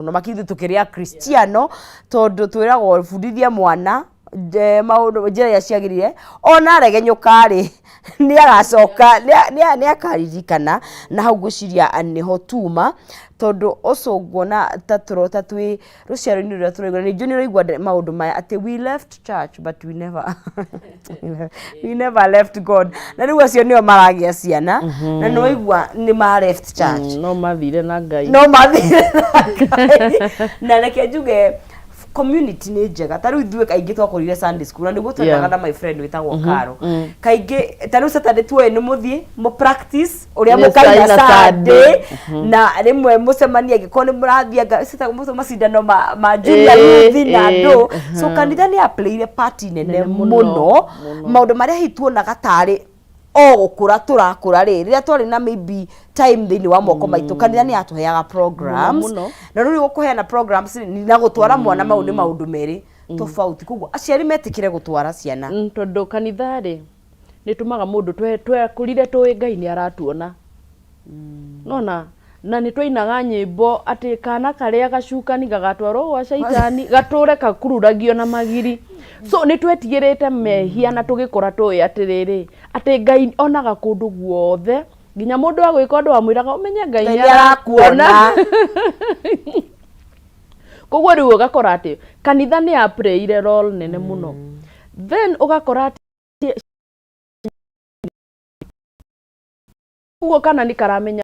Mũno makĩria ithuĩ tũkĩrĩ akristiano, tondũ twĩragwo bundithia mwana maũndũ njĩra iria ciagĩrĩire, ona aregenyũka rĩ, nĩ agacoka, nĩ akaririkana. Na hau ngwĩciria nĩho tuma, tondũ ũcio nguona ta tũrota twĩ rũciaro-inĩ rũrĩa tũraigua, ningĩ nĩ ũraigua maũndũ maya atĩ "We left church but we never left God." Na rĩu acio nĩo maragĩa ciana na nĩ waigua nĩ ma left church. No mathire na Ngai. No mathire na Ngai. Na reke njuge community nĩ njega. Ta rĩu ithuĩ kaingĩ twakũrire Sunday school na nĩguo twendaga na my friend wĩtagwo Caro. Kaingĩ ta rĩu Saturday tuoĩ nĩ mũthiĩ mũ practice ũrĩa Nĩ mũkaina caina Sunday, Sunday. na rĩmwe mũcemanie angĩkorwo nĩ mũrathiĩ anga ciĩtagwo macindano ma junior youth na andũ. So kanitha nĩ yaplayire part nene Nene mũno, mũno mũno. Maũndũ marĩa hihi tuonaga tarĩ o gũkũra tũrakũra rĩ, rĩrĩa twarĩ na maybe time thĩinĩ wa moko maitũ, kanitha nĩ yatũheaga programs. Mũno. Na rĩu gũkũheana programs na gũtwara mwana, mau nĩ maũndũ merĩ tofauti. Koguo aciari metĩkĩre gũtwara ciana. Tondũ kanitha rĩ, nĩ tũmaga mũndũ twekũrire tũĩ Ngai nĩ aratuona nona, na nĩ twainaga nyĩmbo atĩ kana karĩa gacukani gagatwarwo gwa caitani gatũre kakururagio na magiri. So nĩ twetigĩrĩte mehia na tũgĩkũra tũĩ atĩrĩrĩ, atĩ Ngai onaga kũndũ guothe, nginya mũndũ agwĩka ũndũ wamwĩraga ũmenye Ngai Ngai nĩ nĩ arakuona. arakuona. Koguo rĩu ũgakora atĩ kanitha nĩ ya playire role nene mũno. Then ũgakora atĩ ũguo kana nĩ karamenya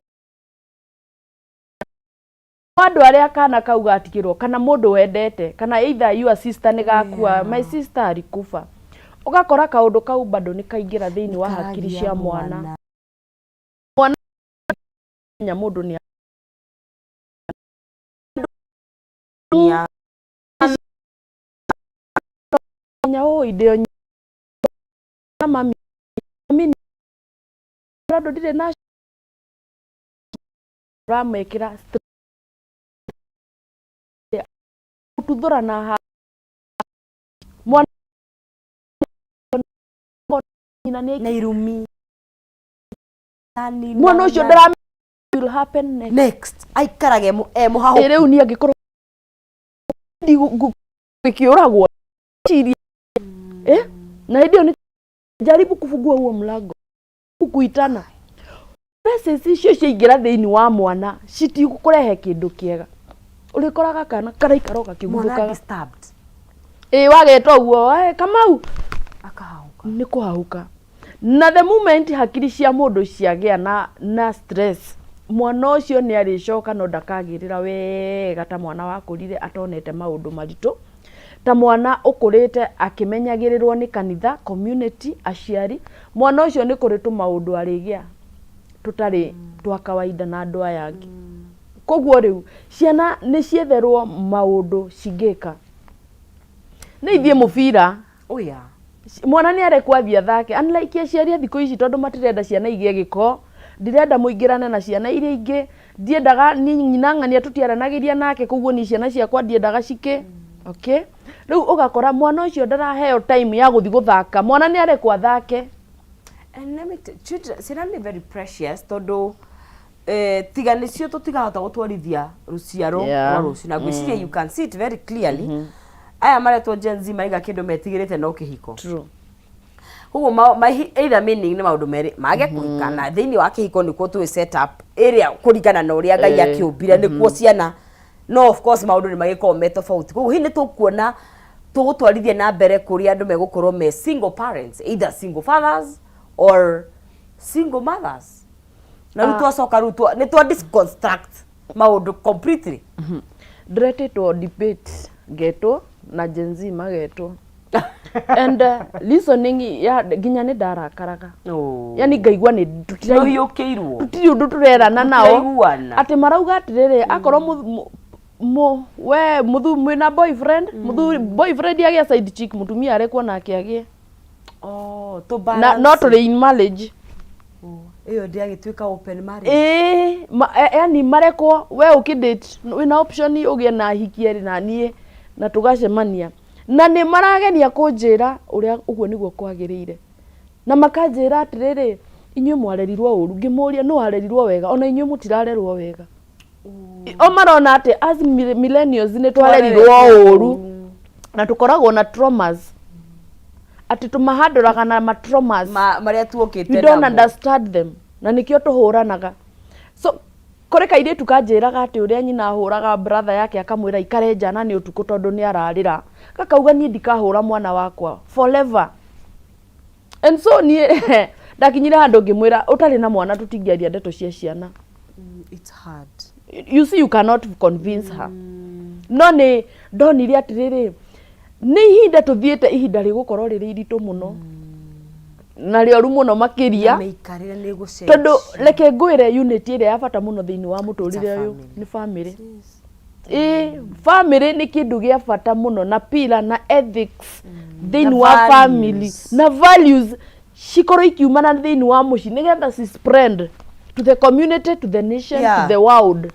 andũ arĩa kana kau gatigĩrwo, kana mũndũ wendete, kana either your sister nĩ gakua, my sister alikufa, ũgakora kaũndũ kau bado nĩ kaingĩra thĩinĩ wa hakiri cia mwana. Mwana menya mũndũ nĩ menya ũũ ndĩ na mami, mami tondũ ndirĩ na ũramwĩkĩra gũtuthũra na ha mwana nyina nĩ na irumi. Mwana ũcio ndara will happen next. Next aikarage e mũhahũku. Ĩ rĩu niĩ angĩkorwo gĩkĩũragwo ciria eh, na hĩndĩ ĩyo nĩ jaribu kufungua huo mlango kuitana message icio ciaingĩra thĩinĩ wa mwana, citigũkũrehe kĩndũ kĩega. Ũrĩkoraga kana karaikara o mwana gakĩguthũkaga. Disturbed. Ĩ wageta ũguo, "Eh, Kamau," akahahũka. Nĩ kũhahũka. Na the moment hakiri cia mũndũ ciagĩa na stress, mwana ũcio nĩ arĩcoka no ndakagĩrĩra wega ta mwana wakũrire atonete maũndũ maritũ, ta mwana ũkũrĩte akĩmenyagĩrĩrwo nĩ kanitha, community, aciari. Mwana ũcio nĩ kũrĩ tũmaũndũ arĩgĩa tũtarĩ twa kawaida na andũ aya angĩ. Koguo rĩu ciana nĩ cietherwo maũndũ cingĩka, nĩ ithiĩ mũbira. Oh yeah. Mwana nĩ arekwo athiĩ athake, unlike aciari a thikũ ici, tondũ matirenda ciana igĩe gĩko, ndirenda mũingĩrane na ciana iria ingĩ, ndiendaga niĩ nyina ng'ania tũtiaranagĩria nake, koguo niĩ ciana ciakwa ndiendaga cikĩ okay. Rĩu ũgakora mwana ũcio ndaraheo time ya gũthiĩ gũthaka. Mwana nĩ arekwo athake. And let me children, ciana nĩ very precious, tondũ tiga nĩcio tũtigahota gũtwarithia rũciaro rwa rũciũ. Na ngwĩciria you can see it very clearly, aya maretwo Gen Z maraiga kĩndũ metigĩrĩte no kĩhiko. True. Koguo either meaning nĩ maũndũ merĩ mage kũhika, na thĩinĩ wa kĩhiko nĩkuo tũĩ set up ĩrĩa kũringana na ũrĩa Ngai akĩũmbire nĩkuo ciana. No of course maũndũ nĩ magĩkoragwo me tofauti. Koguo hihi nĩ tũkuona tũgũtwarithia na mbere kũrĩa andũ megũkorwo me single parents, either single fathers or single mothers, na rĩu twacoka rĩu nĩ twa deconstruct maũndũ completely. Ndĩretĩtwo debate, ngetwo na Gen Z magetwo, and listening ya nginya nĩ ndarakaraga. Oh. Yani ngaigua nĩ Nĩũhiũkĩirwo. Tũtirĩ ũndũ tũrerana nao. Mũtiraiguana. Atĩ marauga atĩrĩrĩ, akorwo we mũthu mwĩna boyfriend, mũthuri boyfriend agĩa side chick, mũtumia arekwo nake agĩe. Oh, to Na balance. no tũrĩ in marriage. Oh, ĩyo ndĩagĩtuĩka open marriage. Ĩĩ, yani marekwo we ũkĩdate wĩna option ũgĩe na hiki erĩ na niĩ na tũgacemania, na nĩ marageria kũnjĩra ũrĩa ũguo nĩguo kwagĩrĩire, na makanjĩra atĩrĩrĩ, inyuĩ mwarerirwo ũru. Ngĩmũria, no arerirwo wega? Ona inyuĩ mũtirarerwo wega. O marona atĩ as millennials nĩ twarerirwo ũru na tũkoragwo na traumas, atĩ tũmahandũraga na ma traumas marĩa tuokĩte we don't namo. Understand them, na nĩkĩo tũhũranaga. So kũrĩ kairĩtu kanjĩraga atĩ ũrĩa nyina ahũraga brother yake, akamwĩra ikare nja na nĩ ũtukũ tondũ nĩ ararĩra. Gakauga, "Niĩ ndikahũra mwana wakwa forever." And so niĩ ndakinyire handũ ngĩmwĩra, ũtarĩ na mwana tũtingĩaria ndeto cia ciana. It's hard. You see, you cannot convince her. No nĩ ndonire atĩrĩrĩ, nĩ ihinda tũthiĩte, ihinda rĩgũkorwo rĩrĩ iritũ mũno na rĩoru mũno makĩria. Mĩikarĩre nĩ gũcenjia. Tondũ reke ngwĩre, unit ĩrĩa ya bata mũno thĩinĩ wa mũtũrĩre ũyũ family. nĩ family. Ĩ family nĩ kĩndũ gĩa bata mũno, na pillar na ethics thĩinĩ Na wa family values. Na values cikorwo ikiumana thĩinĩ wa mũciĩ nĩgetha ci spread to the community, to the nation, to the world.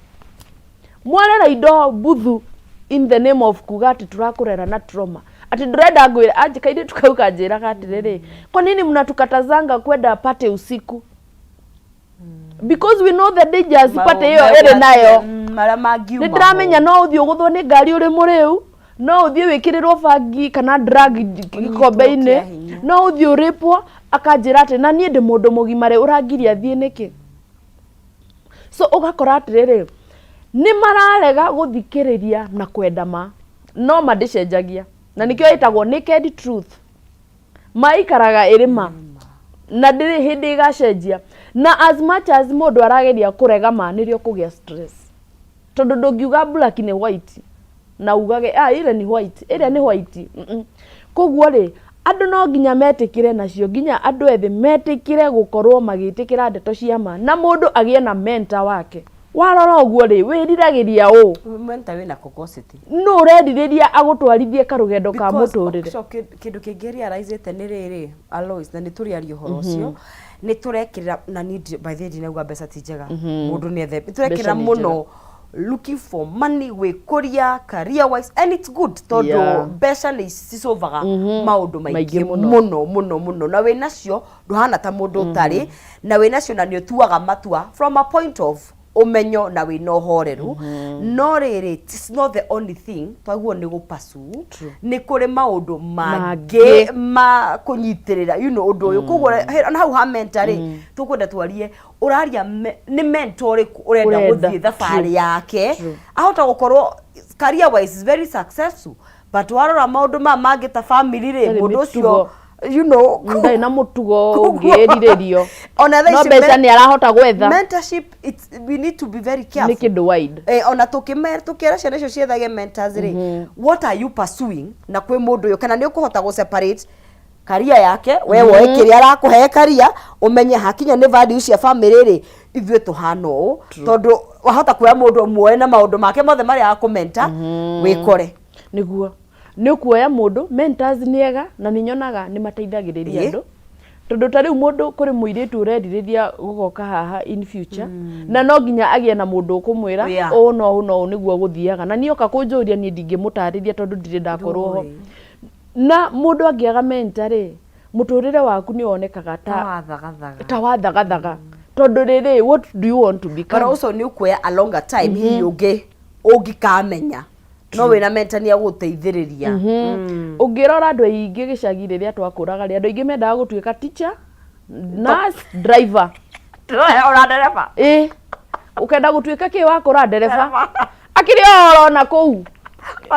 Mwarera indo mbuthu in the name of kuga atĩ tũrakũrera na trauma, atĩ ndĩrenda ngwĩre anje kairĩtu kau kanjĩraga atĩrĩrĩ, "Kwa nini mnatukatazanga kwenda party usiku?" Because we know the dangers party ĩyo ĩrĩ nayo. Marĩa mangiuma. Nĩ ndĩramenya no ũthiĩ ũgũthwo nĩ ngari ũrĩ mũrĩu, no ũthiĩ wĩkĩrĩrwo bangi kana drug gĩkombe-inĩ, kĩa hinya. No ũthiĩ ũrĩpwo. Akanjĩra atĩ na niĩ ndĩ mũndũ mũgima rĩ, ũrangiria thiĩ nĩkĩ? So ũgakora atĩrĩrĩ, nĩ mararega gũthikĩrĩria na kwenda ma, no ma ndĩcenjagia, na nĩkĩo ĩtagwo naked truth. Ma ikaraga ĩrĩ ma na ndĩrĩ hĩndĩ ĩgacenjia, na as much as mũndũ arageria kũrega ma, nĩrĩo kũgĩa stress, tondũ ndũngiuga black nĩ white na ugage, "Ah, ile ni white, ĩrĩa nĩ white." Koguo rĩ, andũ no nginya metĩkĩre nacio, nginya andũ ethĩ metĩkĩre gũkorwo magĩtĩkĩra ndeto cia ma, na mũndũ agĩe na mentor wake. Warora ũguo rĩ, wĩriragĩria ũ? Mentor wĩna cocosity. Nũ ũrerirĩria agũtwarithie karũgendo ka Because, mũtũrĩre? so kĩndũ kĩngĩ realizĩte nĩ rĩrĩ, Alois, na nĩ tũrĩaria ũhoro ũcio, nĩ tũrekĩrĩra na niĩ by the way ndinauga mbeca ti njega, mũndũ nĩ ethe, nĩ tũrekĩrĩra Mbeca nĩ mũno looking for money, gwĩkũria career wise, and it's good tondũ mbeca nĩ cicovaga maũndũ maingĩ Maingĩ mũno. Mũno mũno mũno, na wĩ nacio ndũhana ta mũndũ ũtarĩ na wĩ nacio, na nĩ ũtuaga matua from a point of ũmenyo na wĩna ũhoreru. No rĩrĩ, it's not the only thing twaguo nĩ gũpasu, nĩ kũrĩ maũndũ mangĩ Mangĩ. ma kũnyitĩrĩra ũndũ ũyũ. Koguo na hau ha mentor rĩ, tũkwenda twarie, ũraria nĩ mentor ũrĩkũ ũrenda Ũrenda. gũthiĩ thabarĩ yake. True. Ahota gũkorwo career wise is very successful, but warora maũndũ maya mangĩ ta family rĩ, Ndarĩ mũndũ ũcio mĩtugo. Ndarĩ na mũtugo ũngĩĩrirĩrio. Ona thaa No ici mbeca nĩ arahota gwetha. Mentorship, we need to be very Nĩ careful. kĩndũ wide. Ona tũkĩra ciana icio ciethage mentors rĩ, what are you pursuing na kwĩ mũndũ ũyũ? Kana nĩ ũkũhota gũ separate career yake, we woe kĩrĩa arakũhe career, ũmenye hakinya nĩ values cia family rĩ, ithuĩ tũhana ũũ? Tondũ wahota kuoya mũndũ muoe na maũndũ make mothe marĩa akũmenta, wĩkore. Nĩguo nĩ ũkuoya mũndũ. Mentors nĩ ega na nĩ nyonaga nĩ mateithagĩrĩria andũ, tondũ ta rĩu mũndũ, kũrĩ mũirĩtu ũrerirĩria gũgoka haha in future, na no nginya agĩe na mũndũ ũkũmwĩra ũũ no ũũ no ũũ nĩguo gũthiaga. Na niĩ oka kũnjũria, niĩ ndingĩmũtarĩria tondũ ndirĩ ndakorwo ho. Ndũĩ. Na mũndũ angĩaga mentor rĩ, mũtũrĩre waku nĩ wonekaga ta wathagathaga. Ta wathagathaga, tondũ rĩrĩ, what do you want to But become? also nĩ ũkuoya a longer time hihi ũngĩkamenya, no wĩna mentor nĩ agũteithĩrĩria. Ũngĩrora andũ aingĩ gĩcagi rĩrĩa twakũraga rĩ, andũ aingĩ mendaga gũtuĩka teacher, nurse, driver. Ona ndereba. Ĩ, ũkenda gũtuĩka kĩ wakũra? Ndereba akĩrĩ o ũrona kũu.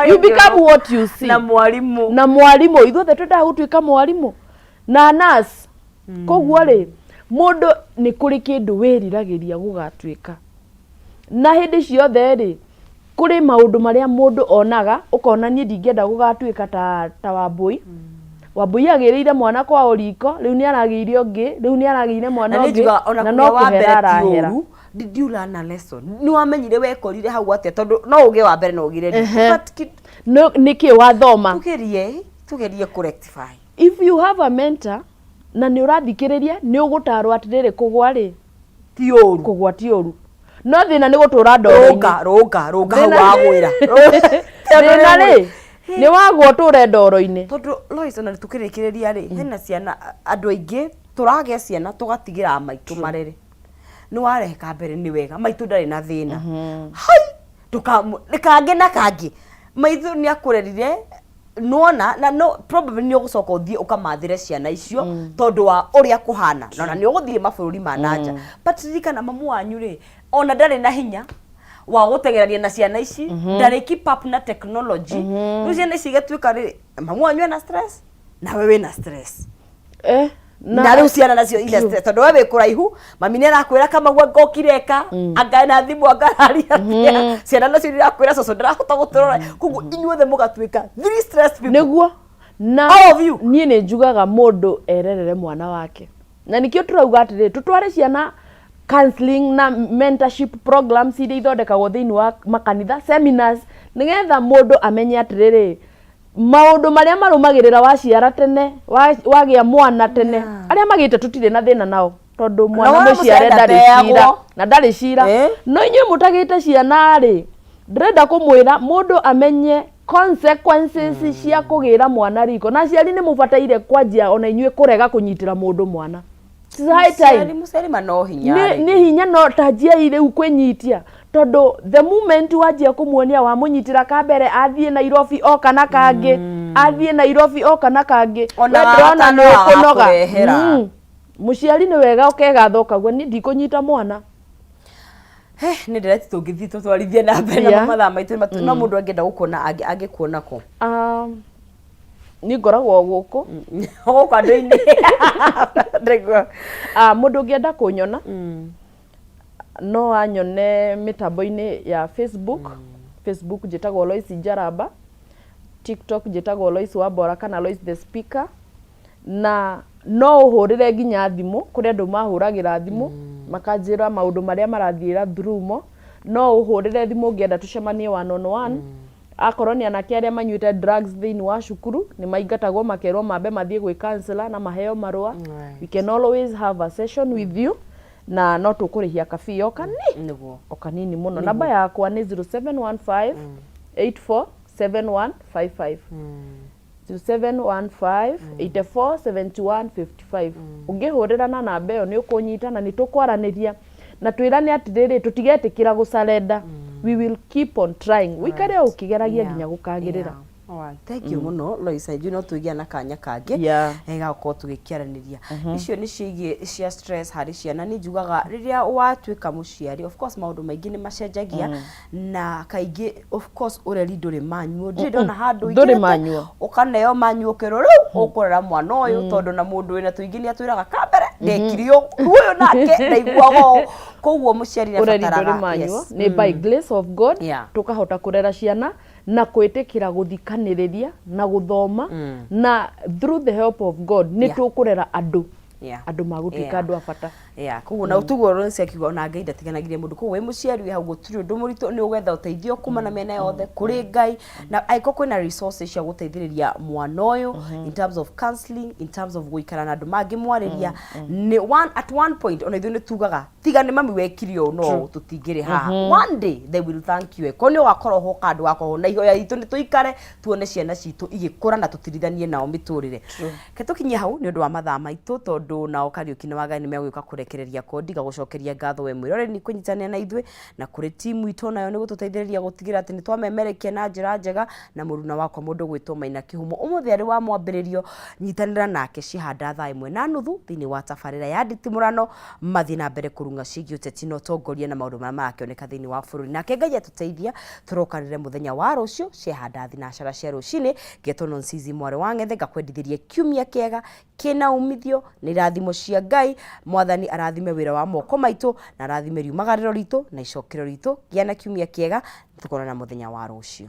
You become what you see. Na mwarimũ. Na mwarimũ, ithuothe twendaga gũtuĩka mwarimũ na nurse. Koguo rĩ, mũndũ nĩ kũrĩ kĩndũ wĩriragĩria gũgatuĩka, na hĩndĩ ciothe rĩ, kũrĩ maũndũ marĩa mũndũ onaga, ũkona niĩ ndingĩenda gũgatuĩka ta Wambũi. Wambũi agĩrĩire mwana kwao riko, rĩu nĩ aragĩire ũngĩ, rĩu nĩ aragĩire mwana Na nĩ ũngĩ, njugaga ona na no kũgĩa wa kũhera mbere ti arahera. ũru. Did you learn a lesson? Nĩ wamenyire wekorire hau atĩa? Tondũ no ũgĩe wa mbere no ũgĩre but Nĩkĩ wathoma? Tugerie kũ rectify. If you have a mentor na nĩ ũrathikĩrĩria, nĩ ũgũtarwo atĩrĩrĩ, kũgwa rĩ, ti ũru. Kũgwa ti ũru, no thĩna nĩ gũtũra ndoro-inĩ. Rũnga rũnga rũnga hau wagwĩra. Thĩna rĩ, nĩ wagwa ũtũre ndoro-inĩ. Tondũ Lois, ona tukĩrĩkĩrĩria rĩ, hena ciana, andũ aingĩ tũragĩa ciana tũgatigĩra maitũ marere. Nĩ warehe ka mbere nĩ wega, maitũ ndarĩ na thĩna. Hai, ndũkamũ kangĩ na kangĩ, maitũ nĩ akũrerire nona na no probably nĩ ũgũcoka ũthiĩ ũkamathĩre ciana icio tondũ wa ũrĩa kũhana, na ona nĩ ũgũthiĩ mabũrũri ma nanja. But ririkana mamu wanyu rĩ, ona ndarĩ na hinya wa gũteng'erania na ciana ici, ndarĩ keep up na technology. Rĩu ciana ici igatuĩka rĩ, mamu wanyu ena stress, nawe wĩna stress. Na rĩu ciana nacio ina stress tondũ we wĩ kũraihu, mami nĩ arakwĩra kamau anga ũkire ka anga na thimũ anga araria atĩa, ciana nacio irakwĩra cũcũ ndarahota gũtũrora. Koguo inyuothe mũgatuĩka three stressed people. Nĩguo na All of you. Niĩ nĩ njugaga mũndũ ererere mwana wake, na nĩkĩo tũrauga atĩrĩ, tũtware ciana counseling na mentorship programs iria ithondekagwo thĩinĩ wa makanitha, seminars, nĩgetha mũndũ amenye atĩrĩrĩ, maũndũ marĩa marũmagĩrĩra waciara tene, wagĩa mwana tene. Arĩa magĩte tũtirĩ na thĩna nao tondũ mwana wona mũciare mũciare ndarĩ cira ndateagwo. Na ndarĩ cira. No inyuĩ mũtagĩte ciana rĩ, ndĩrenda kũmwĩra mũndũ amenye consequences cia kũgĩra mwana riko, na aciari nĩ mũbataire kwanjia ona inyuĩ kũrega kũnyitĩra mũndũ mwana. It's high time. Mũciari, mũciari ma no hinya nĩ rĩ. Nĩ hinya, no tanjiai rĩu kwĩnyitia, tondũ the moment wanjia kũmuonia wamũnyitĩra ka mbere, athiĩ Nairobi oka na kangĩ, athiĩ Nairobi oka na kangĩ. Ona We ndĩrona gatano nĩ ũkũnoga. agakũrehera. Mũciari nĩ wega ũkegatha ũkauga niĩ ndikũnyita mwana. Nĩ ndĩreti tũngĩthiĩ tũtwarithie na mbere na mathaa maitũ no mũndũ angĩenda gũkuona angĩkuona kũ? Niĩ ngoragwo gũkũ. Gũkũ andũ-inĩ nĩguo. Mũndũ ũngĩenda kũnyona no anyone mĩtambo-inĩ ya Facebook. Facebook njĩtagwo Lois Njaramba, TikTok njĩtagwo Lois Wambora kana Lois the Speaker, na no ũhũrĩre nginya thimũ, kũrĩ andũ mahũragĩra thimũ makanjĩra maũndũ marĩa marathiĩra through mo. No ũhũrĩre thimũ ũngĩenda tũcemanie one on one. Akorwo nĩ anake arĩa manyuĩte drugs thĩinĩ wa cukuru, nĩ maingatagwo makerwo mambe mathiĩ gwĩ counselor na maheo marũa. We can always have a session with you, na no tũkũrĩhia kabii o kani o kanini mũno. Namba yakwa nĩ 0715 847155, 0715 84 71 55. Ũngĩhũrĩra na namba ĩyo nĩ ũkũnyita na nĩ tũkwaranĩria na twĩrane atĩrĩrĩ, tũtigetĩkĩra gũcarenda. We will keep on trying, ũikare o ũkĩgeragia nginya gũkagĩrĩra. Alright, thank you mũno Lois. Ithuĩ no twĩgĩa na kanya kangĩ ga gũkorwo tũgĩkĩaranĩria. Icio nĩ ciĩgiĩ cia stress harĩ ciana. Nĩ njugaga rĩrĩa watuĩka mũciari, of course maũndũ maingĩ nĩ macenjagia, na kaingĩ of course ũreri ndũrĩ manual. Ndirĩ ndona handũ Ndũrĩ ũingĩrĩte, manual. ũkaneo manual ũkerwo rĩu ũkũrera mwana ũyũ, tondũ na mũndũ wĩna tũingĩ nĩ atwĩraga kambere ndekire ũũ, rĩu ũyũ nake ndaiguaga ũũ. Koguo mũciari nĩ Ũreri ndũrĩ abataraga manual. Nĩ by grace of God tũkahota kũrera ciana na kwĩtĩkĩra gũthikanĩrĩria na gũthoma, na through the help of God nĩ tũkũrera andũ andũ magũtuĩka andũ a bata. Yeah, koguo na tuguo Lois akiuga, ona Ngai ndatiganagirie mũndũ. Koguo wĩ mũciari wĩ hau, gũtirĩ ũndũ mũritũ, nĩ ũgetha ũteithio kuma na mĩena yothe kũrĩ Ngai, na angĩkorwo kwĩna resources cia gũteithĩrĩria mwana ũyũ in terms of counseling, in terms of gũikara na andũ mangĩmwarĩria, nĩ one at one point ona ithuĩ nĩ tugaga tiga nĩ mami wekire ũũ no tũtingĩrĩ haha. One day they will thank you ko nĩ ũgakorwo ho kandũ gakorwo na ihoya ritũ nĩ tũikare tuone ciana citũ igĩkũra na tũtirithanie nao mĩtũrĩre. Ke tũkinyie hau nĩ ũndũ wa mathaa maitũ, tondũ nao Kariũki na Wangari nĩ megũgĩũka kũrekereria kondi. Gagũcokeria ngatho we mwĩroreri nĩ kũnyitanĩra na ithuĩ, na kũrĩ timu itũ nayo nĩ gũtũteithĩrĩria gũtigĩrĩra atĩ nĩ twamemerekia na njĩra njega, na mũruna wakwa mũndũ gwĩtwo Maina Kĩhumo ũmũthĩ arĩ wa mwambĩrĩrio. Nyitanĩra nake cihanda thaa 1:30 thĩinĩ wa tabarĩra ya nditimũrano, mathiĩ na mbere kũrung'a ciĩgiĩ ũteti na ũtongoria na maũndũ marĩa marakĩoneka thĩinĩ wa bũrũri. Nake Ngai atũteithia tũrokanĩre mũthenya wa rũciũ ciehanda thinacara cia rũcinĩ. Ngetwo Nonsizi mwarĩ wa Ng'ethe, ngakwendithĩria kiumia kĩega kĩna umithio nĩ irathimo cia Ngai. Mwathani arathime wĩra wa moko maitũ na arathime riumagarĩro ritũ na icokero ritũ. Gĩa na kiumia kĩega, tũkonana mũthenya wa rũciũ.